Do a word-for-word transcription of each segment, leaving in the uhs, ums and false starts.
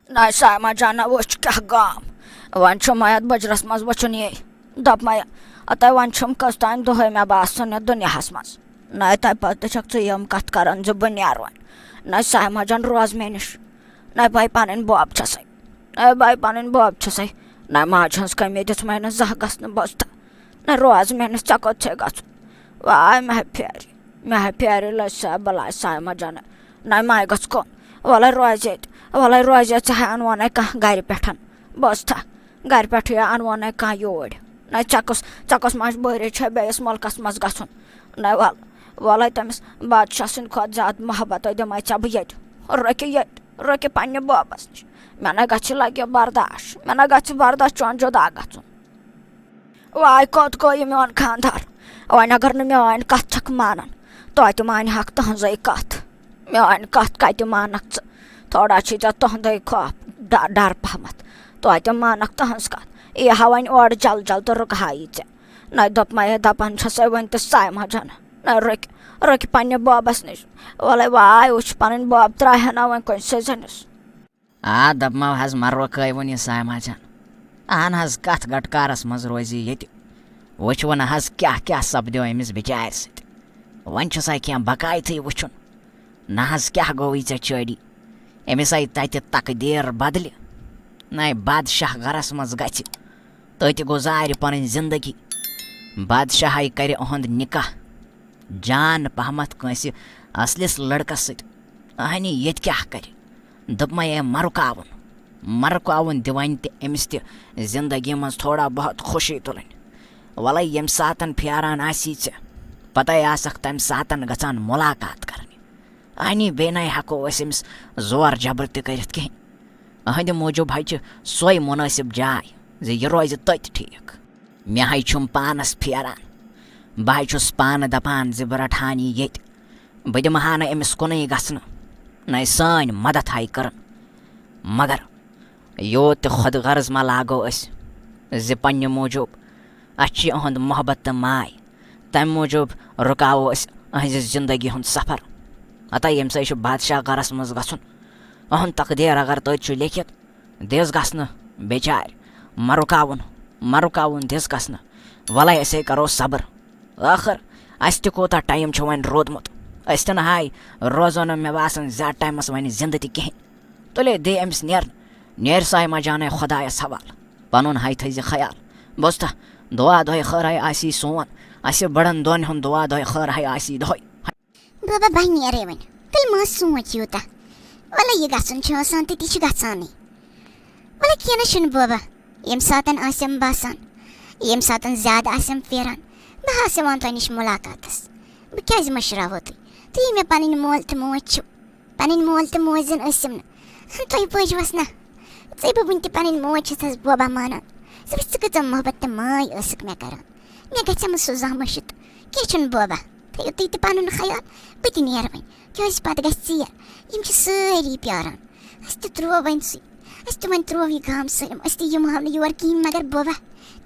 نَے سایمہ جانہ، وٕچھ کیٛاہ گام۔ وۄنۍ چھُ مےٚ یَتھ بٕجرَس منٛز وٕچھُن یی۔ دوٚپ مےٚ، ہتے وۄنۍ چھُم کٔژ تام دۄہَے مےٚ باسان یَتھ دُنیاہَس منٛز۔ نَے تَمہِ پَتہٕ تہِ چھَکھ ژٕ یِم کَتھ کَران زِ بہٕ نیرٕ وۄنۍ۔ نَے سایمہ جان، روز مےٚ نِش۔ نَے بَے پَنٕنۍ بوب چھَسَے۔ نَے بَے پَنٕنۍ بوب چھَسَے۔ نَے ماجہِ ہٕنٛز کٔمی دِژمَے نہٕ زانٛہہ گژھنہٕ بوزتھا۔ نَے روز مےٚ نِش، ژےٚ کوٚت چھے گژھُن؟ واے مےٚ پھیرِ، مےٚ پھیرِ لٔج سا بَلاے سایمہ جانہ۔ نَے مَے گژھ کُن۔ وَلَے روزِ ییٚتہِ، وَلَے روزِ ییٚتہِ، ژٕ ہا اَنہٕ وونے کانٛہہ گَرِ پٮ۪ٹھ۔ بوزتھا، گَرِ پٮ۪ٹھٕے اَنہٕ وونے کانٛہہ یوٗرۍ۔ نَے ژےٚ کُس، ژےٚ کُس مجبوٗری چھے بیٚیِس مُلکَس منٛز گژھُن؟ نَے وَل، وَلَے تٔمِس بادشاہ سٕنٛدِ کھۄتہٕ زیادٕ محبت دِمَے ژےٚ بہٕ ییٚتہِ۔ رُکہِ ییٚتہِ، رُکہِ پنٛنہِ بوبَس نِش۔ مےٚ نَے گژھِ لَگہِ برداش، مےٚ نَے گژھِ برداش چون جُدا گژھُن۔ واے کوٚت گوٚو یہِ میون خانٛدار؟ وۄنۍ اگر نہٕ میٲنۍ کتھ چھکھ مانان، توتہِ مانہِ ہاکھ تُہنٛزٕے کتھ۔ میٲنۍ کتھ کتہِ مانکھ ژٕ؟ تھوڑا چھُے ژےٚ تُہنٛدٕے خوف ڈ-، ڈر پہمتھ۔ توتہِ مانکھ تُہنٛز کتھ۔ یی ہا وۄنۍ اورٕ جل جل تہٕ رُکہٕ ہا یہِ ژےٚ۔ نہ دوٚپمَے دپان چھسے وۄنۍ تہِ سایمہ جانہ۔ نہ رُکہِ، رُکہِ پننہِ بابس نِش۔ وَلَے واے وٕچھ پنٕنۍ باب ترٛایہِ ہا نہ وۄنۍ کُنہِ سٕے زٔنِس۔ آ، دَپمو حظ، مہ روکٲوُن یہِ سایمہ جان۔ اہن حظ، کَتھ گٹکارَس منٛز روزِ یہِ ییٚتہِ۔ وٕچھوُن حظ، کیٛاہ کیٛاہ سپدیو أمِس بِچارِ سۭتۍ۔ وۄنۍ چھُ سا کینٛہہ بقایتھٕے وٕچھُن۔ نہ حظ، کیٛاہ گوٚوٕے ژےٚ چٲڑی؟ أمِس آیہِ تَتہِ تقدیٖر بدلہِ۔ نَے بادشاہ گرس منٛز گژھِ، تٔتۍ گُزارِ پنٕنۍ زندگی۔ بادشاہے کرِ اُہُنٛد نکاح جان پہمتھ کٲنٛسہِ اصلِس لڑکس سۭتۍ۔ اہنی، ییٚتہِ کیٛاہ کرِ؟ دوٚپمَے، ہے، مہ رُکاوُن، مہ رُکاوُن، دِوَنۍ تہِ أمِس تہِ زندگی منٛز تھوڑا بہت خوشی تُلٕنۍ۔ وَلَے، ییٚمہِ ساتن پھیران آسی ژےٚ، پتے آسکھ تَمہِ ساتن گژھان مُلاقات کرنہِ۔ اہنی، بیٚیہِ نَے ہٮ۪کو أسۍ أمِس زور جبر تہِ کٔرِتھ کِہیٖنۍ۔ أہنٛدِ موٗجوٗب حظ چھِ سۄے مُنٲسِب جاے زِ یہِ روزِ تٔتۍ ٹھیٖک۔ مےٚ حظ چھُم پانَس پھیران۔ بہٕ حظ چھُس پانہٕ دَپان زِ بہٕ رَٹہٕ ہن یہِ ییٚتہِ۔ بہٕ دِمہٕ ہا نہٕ أمِس کُنُے گژھنہٕ۔ نَے سٲنۍ مدد ہاے کٔرٕن۔ مگر یوٗت تہِ خۄد غرض ما لاگو أسۍ زِ پننہِ موٗجوٗب اَسہِ چھُ یِہُنٛد محبت تہٕ ماے، تَمہِ موٗجوٗب رُکاوو أسۍ أہنٛزِ زندگی ہُنٛد سفر۔ ہتا ییٚمہِ سۭتۍ چھُ بادشاہ گرس منٛز گژھُن۔ أہُنٛد تقدیٖر اگر تٔتۍ چھُ لیکھِتھ، دِس گژھنہٕ بیچارِ، مہ رُکاوُن، مہ رُکاوُن دِس گژھنہٕ۔ وَلَے أسے کرو صبر۔ ٲخٕر اَسہِ تہِ کوٗتاہ ٹایم چھُ وۄنۍ روٗدمُت۔ أسۍ تہِ نہٕ ہاے روزو نہٕ، مےٚ باسان، زیادٕ ٹایمَس وۄنۍ زِندٕ تہِ کِہیٖنۍ۔ تُلے دے أمِس نیرنہٕ۔ نیر سایمہ جانے خۄدایَس حوالہٕ۔ پَنُن ہاے تھٲیزِ خیال۔ بوزتھا، دُعا دۄہے خٲرے آسی سون۔ اَسہِ بٔڑَن دۄن ہُنٛد دُعا دۄہے خٲرے آسی دۄہے۔ بابا، بہٕ نیرے وۄنۍ۔ تیٚلہِ مہ سونٛچ یوٗتاہ۔ وَلہٕ، یہِ گژھُن چھُ آسان تہٕ تہِ چھُ گژھانٕے۔ وَلہٕ، کینٛہہ نہ چھُنہٕ بابا۔ ییٚمہِ ساتَن آسٮ۪م باسان، ییٚمہِ ساتَن زیادٕ آسٮ۪م پھیران، بہٕ آسہٕ یِوان تۄہہِ نِش مُلاقاتَس۔ بہٕ کیٛازِ مٔشراوو تُہۍ؟ تُہی مےٚ پَنٕنۍ مول تہٕ موج چھِو۔ پَنٕنۍ مول تہٕ موج زَن ٲسِم نہٕ، تۄہہِ پٲجوَس نہ۔ ژٕے بہٕ وٕنہِ تہِ پَنٕنۍ موج چھَس حظ بوبا مانان۔ ژٕ وٕچھ، ژٕ کۭژاہ محبت تہٕ ماے ٲسٕکھ مےٚ کَران۔ مےٚ گژھِ مہٕ سُہ زانٛہہ مٔشِتھ۔ کینٛہہ چھُنہٕ بوبا، تھٲیِو تُہۍ تہِ پَنُن خیال، بہٕ تہِ نیرٕ وۄنۍ، کیٛازِ پَتہٕ گژھِ ژیر۔ یِم چھِ سٲری پیٛاران۔ اَسہِ تہِ ترٛوو وۄنۍ سُے، اَسہِ تہِ وۄنۍ ترٛوو یہِ گام سٲلِم، أسۍ تہِ یِمہٕ ہاو نہٕ یور کِہیٖنۍ، مگر بوبا،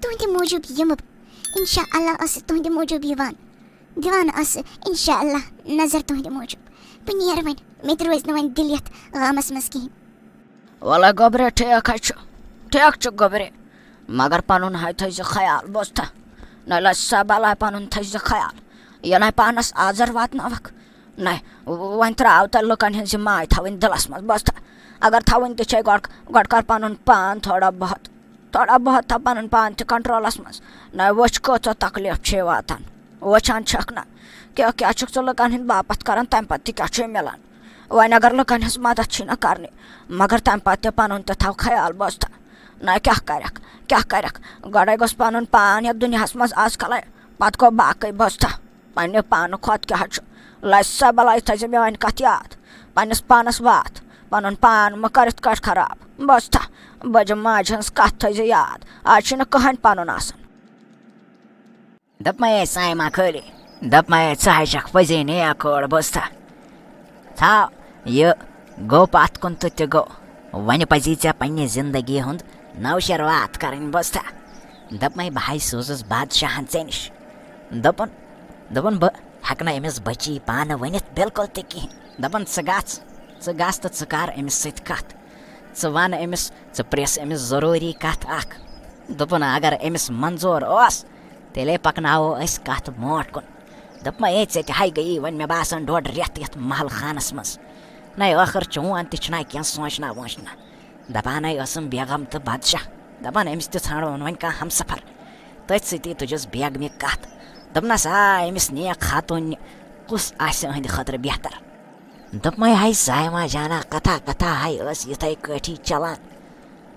تُہٕنٛدِ موٗجوٗب یِمہٕ بہٕ۔ اِنشاء اللہ آسہٕ تُہٕنٛدِ موٗجوٗب یِوان۔ دِوان آسہٕ اِنشاء اللہ نظر تُہٕنٛدِ موٗجوٗب۔ بہٕ نیرٕ وۄنۍ، مےٚ تہِ روزِ نہٕ وۄنۍ دِل یَتھ گامَس منٛز کِہیٖنۍ۔ وَلہٕ گوٚبرِ، ٹھیٖک حظ چھُ، ٹھیٖک چھُ گوٚبرِ، مگر پَنُن حظ تھٲیزِ خیال، بوزتھا؟ نہ لَژِ سا بَلاے، پَنُن تھٲیزِ خیال۔ یہِ نَے پانَس آزَر واتناوَکھ۔ نَے، وۄنۍ ترٛاو تہٕ لُکَن ہٕنٛز یہِ ماے تھاوٕنۍ دِلَس منٛز، بوزتھا؟ اگر تھاوٕنۍ تہِ چھے، گۄڈٕ، گۄڈٕ کَر پَنُن پان تھوڑا بہت، تھوڑا بہت تھاو پَنُن پان تہِ کنٹرولَس منٛز۔ نَے وٕچھ کۭژاہ تکلیٖف چھے واتان۔ وٕچھان چھَکھ نہ، کیٛاہ، کیٛاہ چھُکھ ژٕ لُکَن ہٕنٛدِ باپَتھ کَران، تَمہِ پَتہٕ تہِ کیٛاہ چھُے مِلان؟ وۄنۍ اگر لُکَن ہٕنٛز مدد چھِی نہ کَرنی، مگر تَمہِ پَتہٕ تہِ پَنُن تہِ تھاو خیال، بوزتھا؟ نہ کیٛاہ کَرَکھ، کیٛاہ کَرَکھ؟ گۄڈَے گوٚژھ پَنُن پان یَتھ دُنیاہَس منٛز آز کَلَے، پَتہٕ گوٚو باقٕے، بوزتھا؟ پننہِ پانہٕ کھۄتہٕ کیٛاہ چھُ؟ لَژِ سا بَلاے، تھٲیزِ میٛٲنۍ کَتھ یاد۔ پننِس پانَس واتھ۔ پَنُن پان مہٕ کَر یِتھ کٲٹھۍ خراب۔ بوزتھا، بٕجہِ ماجہِ ہٕنٛز کَتھ تھٲیزِ یاد۔ آز چھُنہٕ کٕہٕنۍ پَنُن آسان۔ دوٚپمَے، ہے سایمہ خٲلی، دوٚپمَے، ہے ژٕ ہَے چھَکھ پٔزی نیک کورِ، بوزتھا؟ تھاو، یہِ گوٚو پَتھ کُن تہٕ تہِ گوٚو۔ وۄنۍ پَزی ژےٚ پننہِ زندگی ہُنٛد نٔو شروٗعات کَرٕنۍ، بوزتھا؟ دوٚپمَے، بہٕ ہَے سوزُس بادشاہَن ژےٚ نِش۔ دوٚپُن، دوٚپُن، بہٕ ہٮ۪کہٕ نہٕ أمِس بٔچی پانہٕ ؤنِتھ بِلکُل تہِ کِہیٖنۍ۔ دوٚپُن، ژٕ گژھ، ژٕ گژھ تہٕ ژٕ کَر أمِس سۭتۍ کَتھ۔ ژٕ وَن أمِس، ژٕ پرٛژھ أمِس ضروٗری کَتھ اَکھ۔ دوٚپُن، اگر أمِس منظوٗر اوس، تیٚلے پَکناوو أسۍ کَتھ برونٛٹھ کُن۔ دوٚپمَے، ہے، ژےٚ تہِ ہاے گٔیی وۄنۍ، مےٚ باسان، ڈۄڈ رٮ۪تھ یَتھ محل خانَس منٛز۔ نَے، ٲخٕر چون تہِ چھُنہ کینٛہہ سونٛچنا وونٛچنا۔ دَپانَے ٲسٕم بیگم تہٕ بادشاہ۔ دَپان، أمِس تہِ ژھانٛڈون وۄنۍ کانٛہہ ہمسفر۔ تٔتھۍ سۭتی تُجس بیگمہِ کَتھ۔ دوٚپنَس، آ، أمِس نیک خاتوٗنہِ کُس آسہِ أہٕنٛدِ خٲطرٕ بہتر؟ دوٚپمَے، ہاے صایمہ جانا، کتھا کتھا ہاے ٲس یِتھَے کٲٹھی چلان۔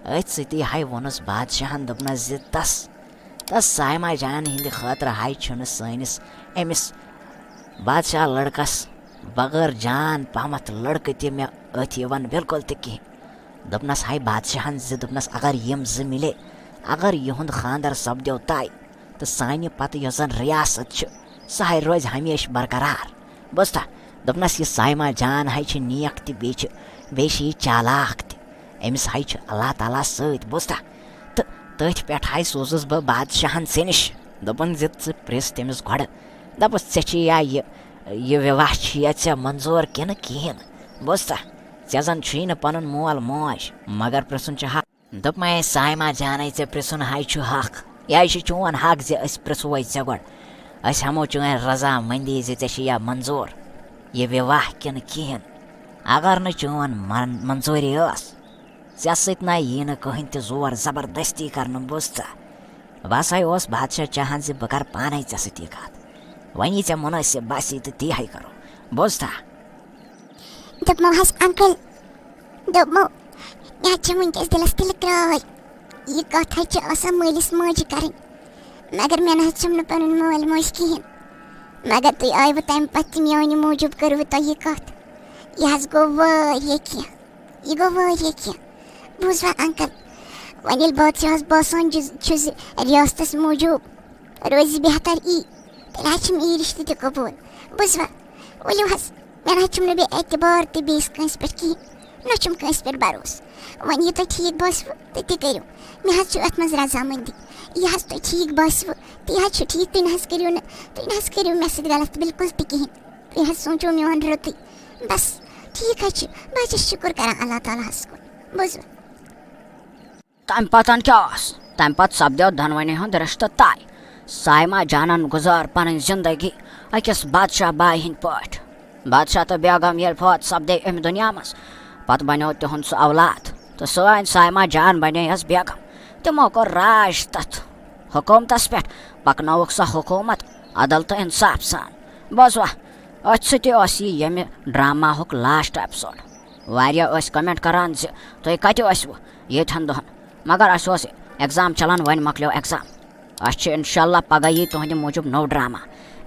أتھۍ سۭتی ہاے ووٚنُس بادشاہن، دوٚپنَس زِ تس، تس صایمہ جان ہِنٛدِ خٲطرٕ ہاے چھُنہٕ سٲنِس أمِس بادشاہ لڑکس بغٲر جان پہمتھ لڑکہٕ تہِ مےٚ أتھۍ یِوان بِلکُل تہِ کِہیٖنۍ۔ دوٚپنَس، ہاے بادشاہن زِ، دوٚپنَس، اگر یِم زٕ مِلے، اگر یِہُنٛد خانٛدر سپدیو طے، تہٕ سانہِ پتہٕ یۄس زن ریاست چھِ، سۄ ہاے روزِ ہمیشہٕ برقرار۔ بوٗزتھا؟ دوٚپنَس، یہِ صایمہ جان ہاے چھِ نیک تہِ، بیٚیہِ چھِ، بیٚیہِ چھِ یہِ چالاک تہِ۔ أمِس ہاے چھُ اللہ تعالیٰ سۭتۍ، بوٗزتھا؟ تہٕ تٔتھۍ پٮ۪ٹھ ہاے سوٗزُس بہٕ بادشاہن ژےٚ نِش۔ دوٚپُن زِ ژٕ پرٛژھ تٔمِس گۄڈٕ۔ دَپُس، ژےٚ چھِ یا یہِ، یہِ وِواہ چھُ یا ژےٚ منظوٗر کِنہٕ کِہیٖنۍ؟ بوٗزتھا؟ ژےٚ زن چھُے نہٕ پنُن مول موج، مگر پرٛژھُن چھُ حق۔ دوٚپمَے، صایمہ جانَے، ژےٚ پرٛژھُن ہاے چھُ حق۔ یہِ ہاے چھُ چون حق زِ أسۍ پرٛژھوے ژےٚ گۄڈٕ۔ أسۍ ہٮ۪مو چٲنۍ رضامندی زِ ژےٚ چھِ یا منظوٗر یہِ وِواہ کِنہٕ کِہیٖنۍ۔ اگر نہٕ چون من-، منظوٗری ٲس، ژےٚ سۭتۍ نہ یی نہٕ کٕہٕنۍ تہِ زور زبردستی کرنہٕ، بوٗزتھا؟ بہٕ ہسا اوس بادشاہ چاہان زِ بہٕ کرٕ پانے ژےٚ سۭتۍ یہِ کتھ۔ وۄنۍ یی ژےٚ مُنٲسِب باسی تہٕ تی ہاے کرو، بوٗزتھا؟ دوٚپمو حظ انکل، دوٚپمو، مےٚ حظ چھِ وٕنکیٚس دِلس تِلہٕ ترٛٲے۔ یہِ کَتھ حظ چھِ آسان مٲلِس ماجہِ کَرٕنۍ۔ مگر مےٚ نہ حظ چھُم نہٕ پَنُن مٲلۍ موج کِہیٖنۍ۔ مگر تُہۍ آیوٕ تَمہِ پَتہٕ تہِ میٛانہِ موٗجوٗب کٔروٕ تۄہہِ یہِ کَتھ۔ یہِ حظ گوٚو واریاہ کینٛہہ۔ یہِ گوٚو واریاہ کینٛہہ۔ بوٗزوا انکل، وۄنۍ ییٚلہِ بادشاہَس باسان چھُ، چھُ زِ ریاستَس موٗجوٗب روزِ بہتر یی، تیٚلہِ حظ چھِم یی رِشتہٕ تہِ قبوٗل۔ بوٗزوا، ؤلِو حظ، مےٚ نہ حظ چھُم نہٕ بیٚیہِ اعتبار تہِ بیٚیِس کٲنٛسہِ پٮ۪ٹھ کِہیٖنۍ، نہ چھُم کٲنٛسہِ پٮ۪ٹھ بھروسہٕ۔ وۄنۍ یہِ تۄہہِ ٹھیٖک باسِوٕ تہٕ تہِ کٔرِو، مےٚ حظ چھُ اَتھ منٛز رضامندی۔ یہِ حظ تۄہہِ ٹھیٖک باسِوٕ، تی حظ چھُ ٹھیٖک، تُہۍ نہ حظ کٔرِو نہٕ، تُہۍ نہ حظ کٔرِو مےٚ سۭتۍ غلط بِلکُل تہِ کِہیٖنۍ۔ تُہۍ حظ سوٗنٛچِو میون رُتُے۔ بس، ٹھیٖک حظ چھُ، بہٕ حظ چھَس شُکُر کران اللہ تعالیٰ ہَس کُن۔ بوٗزِو۔ تَمہِ پَتَن کیٛاہ اوس؟ تَمہِ پَتہٕ سَپدیو دۄنوٕنی ہُنٛد رِشتہٕ طے۔ صایمہ جانَن گُزٲر پَنٕنۍ زِندگی أکِس بادشاہ بایہِ ہِنٛدۍ پٲٹھۍ۔ بادشاہ تہٕ بیگم ییٚلہِ فوت سَپدے اَمہِ دُنیا منٛز، پَتہٕ بَنیو تِہُنٛد سُہ اولاد۔ تہٕ سٲنۍ صایمہ جان بَنے یَس بیگم۔ تِمو کوٚر راج تَتھ حکوٗمتَس پٮ۪ٹھ، پَکنٲوٕکھ سۄ حکوٗمت عدل تہٕ اِنصاف سان۔ بوزوا، أتھۍ سۭتۍ اوس یہِ ییٚمہِ ڈراماہُک لاسٹ ایپیسوڈ۔ واریاہ ٲسۍ کمنٹ کران زِ تُہۍ کتہِ ٲسوٕ ییٖتہن دۄہن، مگر اسہِ اوس ایگزام چلان، وۄنۍ مۄکلیو ایگزام۔ اسہِ چھِ انشاءاللہ پگاہ یی تُہنٛدِ موٗجوٗب نوٚو ڈرامہ،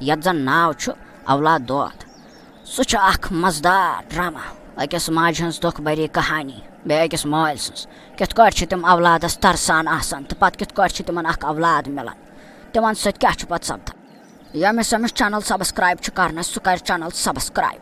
یتھ زن ناو چھُ اولاد دود۔ سُہ چھُ اکھ مزٕدار ڈرامہ، أکِس ماجہِ ہٕنٛز دُکھ بھری کہانی، بیٚیہِ أکِس مٲلۍ سٕنٛز۔ کِتھ کٲٹھۍ چھِ تِم اولادس ترسان آسان تہٕ پتہٕ کِتھ کٲٹھۍ چھِ تِمن اکھ اولاد مِلان، تِمن سۭتۍ کیٛاہ چھُ پتہٕ سپدان۔ ییٚمِس ییٚمِس چینل سبسکرائب چھُ کرُن، سُہ کرِ چینل سبسکرائب،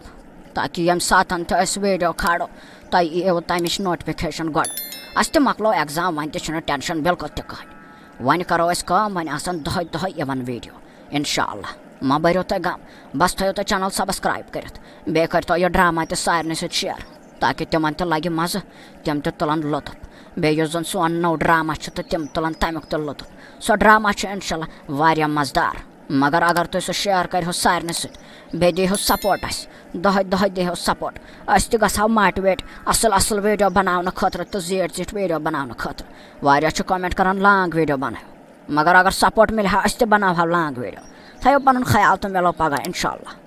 تاکہِ ییٚمہِ ساتن تہِ أسۍ ویڈیو کھالو، تۄہہِ یِیو تمِچ نوٹیفکیشن گۄڈٕ۔ اسہِ تہِ مۄکلو ایگزام، وۄنۍ تہِ چھُنہٕ ٹینشن بالکل تہِ کٕہٕنۍ۔ وۄنۍ کرو أسۍ کٲم، وۄنۍ آسن دۄہے دۄہے یِوان ویڈیو، انشاءاللہ۔ مہ بٔرِو تُہۍ غم، بس تھٲیِو تُہۍ چینل سبسکرائب کٔرِتھ، بیٚیہِ کٔرۍتو یہِ ڈرامہ تہِ سارنٕے سۭتۍ شیئر، تاکہِ تِمن تہِ لگہِ مزٕ، تِم تہِ تُلن لطف۔ بیٚیہِ یُس زن سون نوٚو ڈرامہ چھُ تہٕ تِم تُلن تمیُک تہِ لطف۔ سُہ ڈرامہ چھُ انشاءاللہ واریاہ مزٕدار۔ مگر اگر تُہۍ سُہ شیئر کٔرِہو سارنٕے سۭتۍ، بیٚیہِ دیٖہو سپورٹ اَسہِ، دۄہَے دۄہَے دیٖہو سپورٹ، أسۍ تہِ گژھو موٹیویٹ اَصٕل اَصٕل ویڈیو بناونہٕ خٲطرٕ تہٕ زیٖٹھۍ زیٖٹھۍ ویڈیو بناونہٕ خٲطرٕ۔ واریاہ چھِ کمنٹ کران لانگ ویڈیو بنٲیِو، مگر اگر سپورٹ مِلہِ ہا، أسۍ تہِ بناوہو لانگ ویڈیو۔ تھٲیِو پنُن خیال تہٕ مِلو پگاہ انشاءاللہ۔